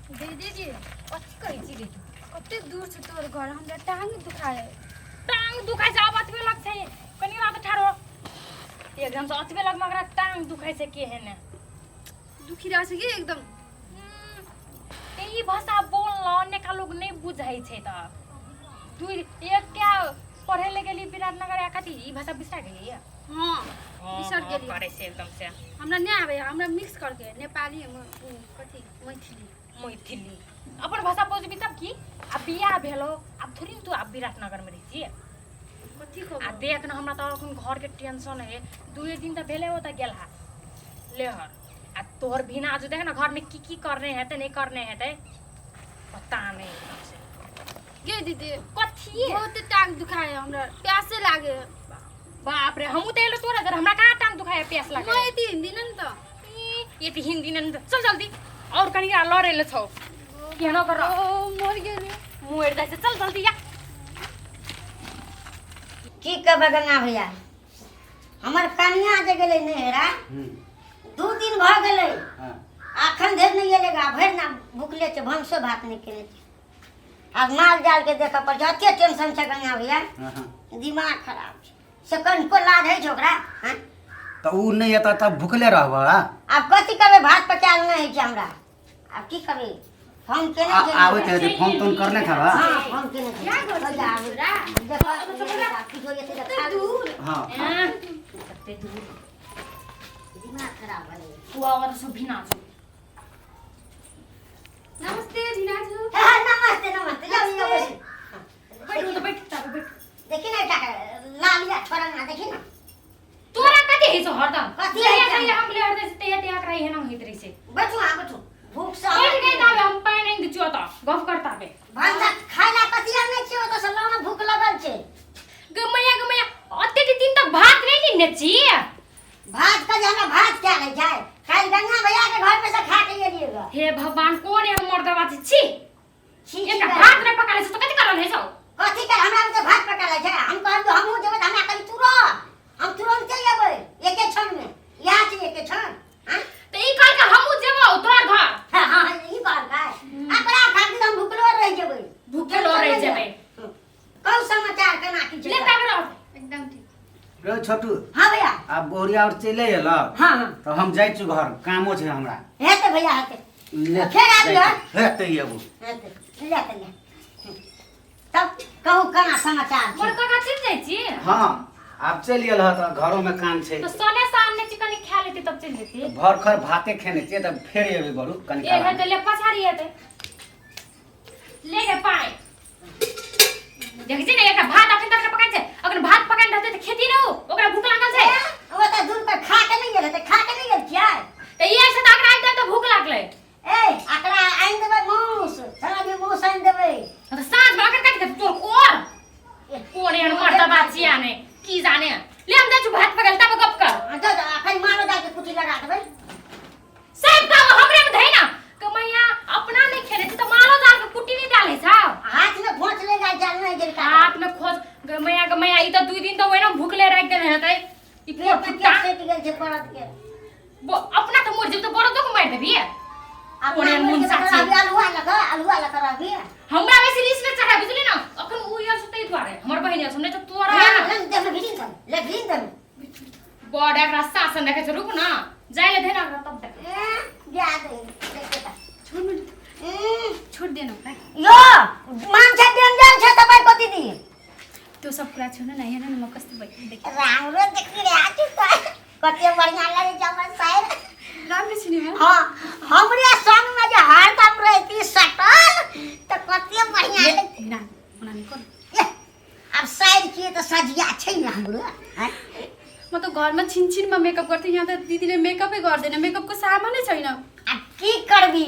दीदी जी, कथी कहै छी रे तू? कते दूर छै तोहर घर, हमरा टांग दुखाय। टांग दुखाइ छै, आब अतबे लग छै, कनी रात ठाढ़ हो। एकदम से अतबे लग मगरा टांग दुखाइ छै केहन दुखी रहै छै कि एकदम। ई भाषा बोलना अन्यका लोग नहीं बुझै छै। तऽ तू एक क्या पढ़े ले गेली विराटनगर या कथी, ई भाषा बिसरा गेली? हाँ, बिसर गेली। करै छै एकदम से। हमरा नहि आबै, हमरा मिक्स करके नेपाली कथी मैथिली। मैथिली अपन भाषा बुझबी तब की? आ बियाह भेलो, आब थोड़ी ने तू आब विराटनगर में रहै छियै। कथी आ कहबो? देख न, हमरा तऽ अखन घरके टेंशन है। दुए दिन तऽ भेलै ओतऽ गेलहा लेहर, आ तोहर भिना जो देख न घरमे की की करने हेतै, नहि करने हेतै, पता नहि एकदम से। गे दीदी। कथी? बहुत टांग दुखाय, हमरा प्यासे लागे। बाप रे, हमहूँ तऽ एलो तोरा घर, हमरा कहाँ टांग दुखाय, प्यास लागे? म यति हिँड्दिनँ नि त। ई, यति हिँड्दिनँ नि त। चल जल्दी, और कनि लड़ेले छौ, केहनो कर। ओ, मर गेली। मरि जाइ छै, चल जल्दी या। की कहबै गंगा भैया, हमर कनिया जे गेलै नैहरा, 2 दिन भऽ गेलै, अखन धरि नहि एलै गा। भरि ना भुखले छै, भनसो भात नहि केने छै। आब माल जाल के देखऽ पड़ै छै। एते टेंशन छै गंगा भैया, दिमाग खराब छै। से कनिको लाज होइ छै ओकरा, हँ? तऽ उ नहि एतऽ तब भुखले रहबह? आब कथी करबै? भात पकायल नहि होइ छै हमरा। आब की करबै? फोन केने छलियै। आबैत हेतै, फोन तोन करने छलह? हँ, फोन केने छलियै। देखो, किछो जेतै तऽ खा दूर। हँ। कते दूर। दिमाग खराब भऽ गेलै। तू आवा तऽ सब भिना छौ। नमस्ते भिनाजु। हाँ, नमस्ते नमस्ते, जाओ जाओ, बैसू। बैठू तऽ बैठ, ताबे बैठ। देखी ना, एकटा लालिया छोरंगा देखी ना। तोरा कथी होइ छौ हरदम? कथी जहिया होइ छै? जहिया हम लेहर दै छी तहिया तहिया एकरा एहन होइत रहै छै। बैठू, अहाँ बैठू। भूख से बैठ गई, ताबे हम पानि आनि दै छियौ, तऽ गप कर ताबे। भनसा खाय ला कथी आनै छियै ओतऽ से? लाउ ना, भूख लगल छै। गे मैया, गे मैया, ओतेक दिन तक भात नहि नीने छी? भात के जे हमरा भात खा ले जाय, काल्हि गंगा भैया के घर में से खा के एलियै ग। हे भगवान, कोन एहन मर्दवा छी, छी। छी छी। एकटा भात नहि पका लै छै तऽ कथी करल है छौ? कथी कर? हमरा ओतऽ भात पका ले छै। हम कहलियै हमहूँ जेबै तऽ हमरा कहली तू रह, हम तुरन्ते एबै, एके क्षण में। इएह छै एके क्षण, हाँ? तऽ ई कहलकै हमहूँ जेबौ तोहर घर। हाँ हाँ, ई कहलकै। अपना खातिर हम भुखलो रहि जेबै। भुखलो रहि जेबै। कहू समाचार, केना की छै? ले ताबे रह। एकदम ठीक। रे छोटू। हाँ भैया। आब बहुरिया और चले एलक? हाँ हाँ। तऽ हम जाइ छी घर, कामो छै हमरा। हेतै भैया, हेतै। ले। फेर आबि जाइ छी। हेतै, एबो। हेतै, ले तऽ ले। तब कहू, केना समाचार मोर छै? काका, चलि जाइ छी। हँ, आब चलि एल तऽ घरो में काम छै। तऽ सने सामने छी, कनि खा लेती तब चलि जेती। भर खर भाते खेने छियै, तऽ फेर एबै बरू कनि एक काल। हेतै, ले पछाड़ी हेतै, ले गे पाइ। देखै छी ने, एकटा भात अखन तक नहि पकाइ छै। अखन भात पकाइन रहतै तऽ खेती ने, ओकरा भूख लागल छै। ओ तऽ दूर पर खा के नहि गेल हेतै, खा के नहि गेल छियै? तऽ ई से तऽ अकरा आबि तऽ भूख लागलै। ए, अकरा आनि देबै मांस, साँझमे मांस आनि देबै। तऽ साँझमे अखन कथी खेतै तोर कोर? कोन एहन मर्दबा छिया ने की जाने। ले, हम जाइ छी भात पकाइल, तब गप कर। हाँ, जाउ जाउ, अखन मालो जाल के कुटी लगा देबै। सब काम हमरे में धै ना कमैया। अपना नहीं खेले छी त मालो जाल के कुट्टी नहीं डाले छौ। हाथ में खोच ले जाय जाल नहीं गेल का। हाथ में खोज। गमैया गमैया, ई त 2 दिन त ओहिना भूखले राखि देने हेतै ई कोर पेट कुत्ता। सटि गेल छै बरद के। अपना त मर जेब त बड़दो के मारि देबी। अपना कोने मरि मुन जेबै तऽ साची। रहबी अलुआ लऽ कऽ, अलुआ लऽ कऽ रहबी। हमरा बेसी रिस ने चढ़ा, बुझली ना? अखन उ यार सुतै दुआरे हमर बहिन यार सुनै त तोरा ले ले, देह में भिरिन दे, ले भिरिन दे। बड़ एकरा शासन देखै छै। रुक ना, जाय ले दे ना एकरा तब देख। ए, जा दे, देख त। छोड़ छोड़ दिएन होला। यो मान्छे डेन्जर छ तपाईँको दिदी। त्यो सब कुरा छोड्नु न, हेर न म कस्तो भइरहेको देखि। राम्रो देखिरहेको छु त, कति बढ़िया लगै छ हमर साइर। राम्रो छु नि म? हाँ, हमरे संगमे जे हरदम रहती सटल त कति बढ़िया लगती। ना ओना नहि कर। ए, आब साइर छियै त सजिया छै ने हमरो, हैं? म त घरमा छिनछिनमा मेकअप गर्थेँ, यहाँ त दिदीले मेकअपै गर्दैन, मेकअपको सामानै छैन। आब की करबी?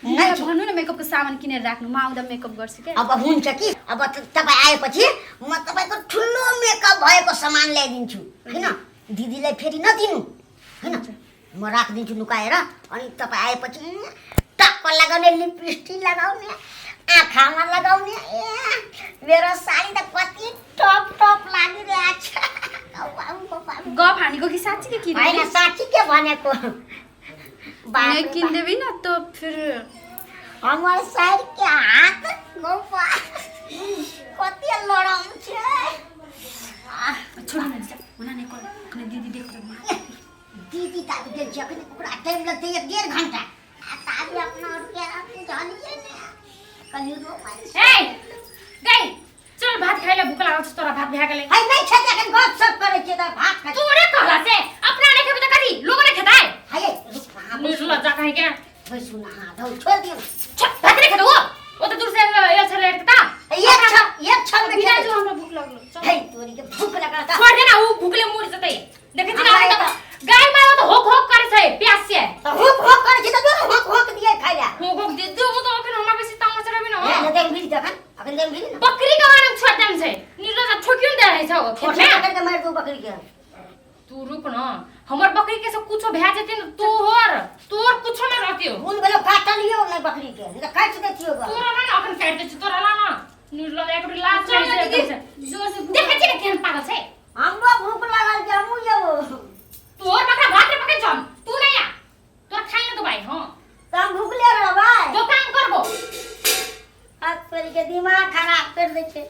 दिदीलाई नहि छै। भन्नु न मेकअपको सामान किनेर राख्नु, म आउँदा मेकअप गर्छु क्या। अब हुन्छ कि, अब तपाईँ आएपछि म तपाईँको ठुलो मेकअप भएको सामान ल्याइदिन्छु, होइन? दिदीलाई फेरि नदिनु, होइन? म राखिदिन्छु नुकाएर। अनि तपाईँ आएपछि टक्क लगाउने लिपस्टिक लगाउने, आँखामा लगाउने। ए, मेरो साडी त कति टप टप लागिरहेको छ। गफ हानेको कि साँच्चीकै किन्ने? होइन, साँच्चीकै भनेको। बाप नहीं रे किन देबी न तो फिर हमर सर के हाथ गोपा कते लरम छै। छोड़ न जा, ओना नहि कर, अखने दीदी देख ले मार। दीदी ताबे गेल छै, अखन ओकरा टाइम लगतै एक डेढ़ घंटा, आ ताबे अपना आरके जानिए ने कनि रोमांस। ए गई, चल भात खाइ ले, भूख लागल छै तोरा, भात भए गेलै। है नहि छै, अखन गप सप करै छियै तऽ भात खाइ। तोरे कहला से अपना नहीं खेबे त कथी लोग नहीं खेतै? है रुक, हाँ। निर्लज्ज जा कहीं के। बैसू ना, हाँ धौ छोड़ दियौ। छट, भात नहीं खेतौ वो, ओ त दूर से आयल छलै त एक क्षण, एक क्षण में बिना खेबै। जो हमरा भूख लागलो, चल। है तोरी के भूख लगल तऽ छोड़ दे ना, उ भूखले मर जतै। देखै छी ना, हमरा त गाय मारो त होक होक करे छै प्यास से। तऽ होक होक करै छै तऽ जो ने होक होक दिए खाइ लए। होक होक दे दे, ओ त अखन हमरा बेसी तामस रहबे न। हे देम भिरी तखन, अखन देम भिरी न। बकरी के बारे में छोड़ देम छै, निर्लज्ज ठोकियो ने दे रहै छै ओ खेत में। पकड़ के मारि दू बकरी के। तू रुक न, हमर बकरी के से कुछो भए जेतै न, तोहर तोर कुछो न रहतियो। गुण भेलो काटलियो नहि बकरी के, नहि तऽ काटि दैतियो ग। तोरा ना अखन काटि दै छी तोरा ला ना। निर्लज्ज एक लाज चल छै ना एकदम दीदी, से। जोर से भूख। देखै छी ने केहन पागल छै। हमरो भूख लागल छै, हमहूँ जेबो। तोहर बकरा भात रे पकै छम, तू नहीं आ, तोरा खाइ न देबै। हां। तऽ हम भूखले रहबै। जो काम करबो। हाथ तोरी के दिमाग खराब कर दै छै।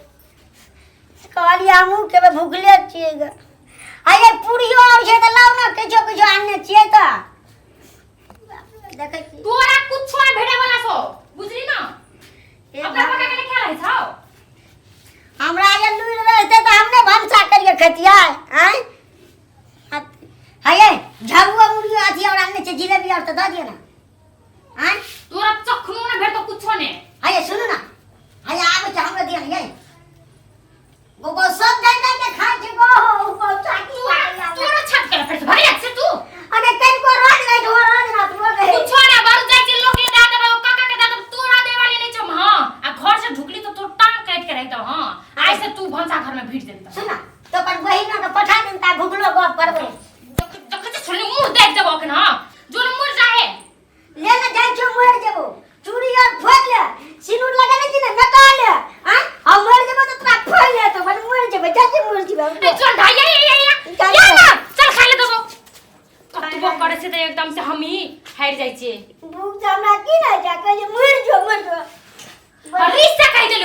कहलियै हमहूँ खेबै, भूखले छियै ग। आये पूरियो आर छै तऽ लाउ ने, किछो किछो आनने छियै तऽ देखै छी। तोरा कुछो नहीं भेटे वाला छौ, बुझली ना? हे अपना भगवान। पका के नहीं खेलै छौ। हमरा जे लुरि रहतै तऽ हम नहि भनसा करिके खैतियै आँय? हे झरुआ मुड़ियो अथी आओर आनने छै, जिलेबी आओर, तऽ दऽ दियौ ने आँय? तोरा चखनो नहीं भेटतो कुछो नहीं। हे सुनू ने, हे आबै छै, हमरा दिअ ने। यै गोगो सब जाय जाय के खाइ छै गो गो चाकी। तोरा तोरा छत के फेर से भरि छै तू। अरे कनिको रोज नहि छौ, रोज ना तू रोज। कुछो ना, बारू जाइ छै लोक के दे देबै, काका के दे देबै, तोरा दे वाली नहीं छौ। हां, आ घर से ढुकली तो तोर टांग काट के रख दौ। हां, आइ से तू भनसा घर में भिड़ जेतौ। सुन ना, तो अपन बहिना के पठा दिन ता भुखलो गप करबै। देख देख छोड़नी मुंह देख देबो अखन। हां, जोन मुर जाहे। ले ने जाइ छौ, मरि जेबो। चूड़ी आर फोड़ि ले, सिनूर लगेने छी ने, नका ले। आँय, हम मरि जेबो तऽ तोरा फोड़ि ले, तऽ बड़ मरि जेबै, जाइ छी, मरि जेबै। ए चल ढाई, या या या। चल। या ना, चल खाइ ले देबो। कतबो करे छै तऽ एकदम से हम ही हारि जाइ छियै। भूख से हमरा की नहि छै, कहै छै मरि जो, मरि जो। रिस से कहि देलु।